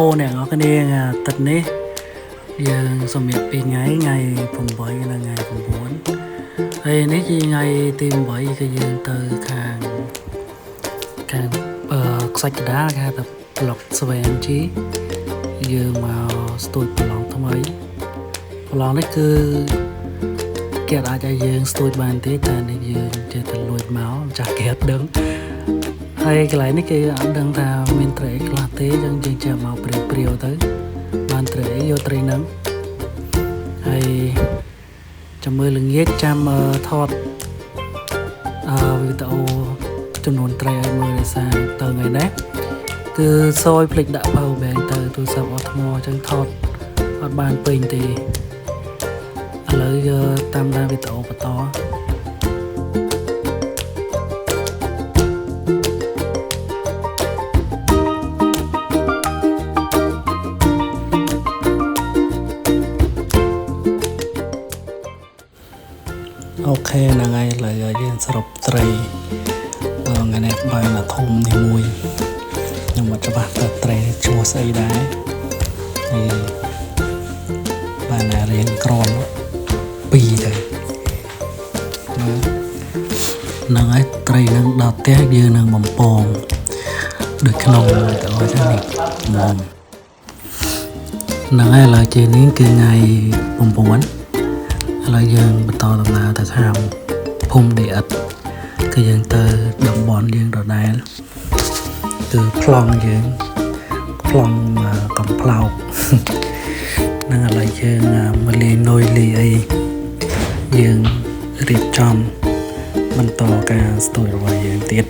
ហូអ្នកនរគ្នាអាទិត្យនេះយើងសម្រាប់2ថ្ងៃថ្ងៃ8និងថ្ងៃ9ហើយនេះជាថ្ងៃទី8គឺយើងទៅខាងខាងអឺខ្សាច់កដាលគេហៅថាប្លុក 7G យើងមកស្ទួយប្រឡងថ្មីប្រឡងនេះគឺគេអាចឲ្យយើងស្ទួយបានទេតែនេះយើងចេះតែលួចមកម្ចាស់គេអត់ដឹងហើយកន្លែងនេះគេអត់ដឹងថាមានត្រីអីខ្លះទេអញ្ចឹងយើងចេះមកព្រាវៗទៅបានត្រីអីយកត្រីហ្នឹងហើយចាំមើលល្ងាចចាំថតវីដេអូចំនួនត្រីឲ្យមើលដោយសារទៅថ្ងៃនេះគឺសយភ្លេចដាក់ power bank ទៅទូរស័ព្ទអស់ថ្មអញ្ចឹងថតអត់បានពេញទេឥឡូវយកតាមដានវីដេអូបន្ត OK ហ្នឹងហើយឥឡូវយើងសរុបត្រីថ្ងៃនេះបានអាធំនេះមួយខ្ញុំអត់ច្បាស់ថាត្រីនេះឈ្មោះស្អីដែរហើយបានអារៀងក្រមពីរទៅហ្នឹងហើយត្រីនឹងដល់ផ្ទះយើងនឹងបំពងដូចក្នុងវីដេអូចឹងនេះមុំហ្នឹងហើយឥឡូវជានេះគឺថ្ងៃ9ឥឡូវយើងបន្តដំណើរទៅខាងភូមិដីឥដ្ឋគឺយើងទៅតំបន់យើងដដែលគឺប្លង់យើងប្លង់កំប្លោកហ្នឹងឥឡូវយើងមកលេងនុយលីអីយើងរៀបចំបន្តការស្ទួយរបស់យើងទៀត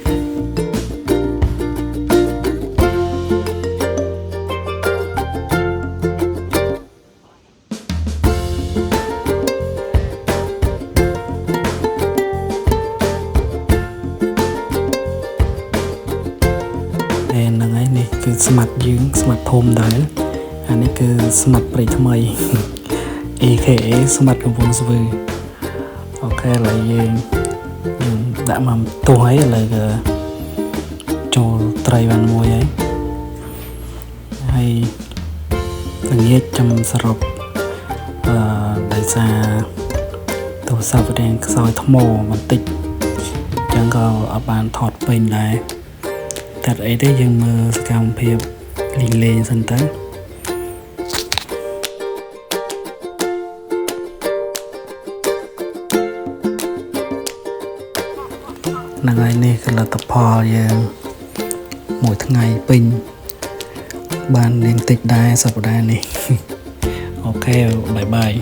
ហ្នឹងហើយនេះគឺស្មាត់យើងស្មាត់ធំដែរអានេះគឺស្មាត់ព្រៃថ្មី AKA ស្មាត់កំពង់ស្ពឺOK ឥឡូវយើងយើងដាក់មកទោះហើយឥឡូវក៏ចូលត្រីបានមួយហើយហើយល្ងាចចាំសរុបដោយសារទូរស័ព្ទរៀងខ្សោយថ្មបន្តិចអញ្ចឹងក៏អត់បានថតពេញដែរតែអីទេយើងមើលសកម្មភាពលេងលេងសិនទៅហ្នឹងហើយនេះគឺលទ្ធផលយើងមួយថ្ងៃពេញបានលេងតិចដែរសប្តាហ៍នេះOK bye bye.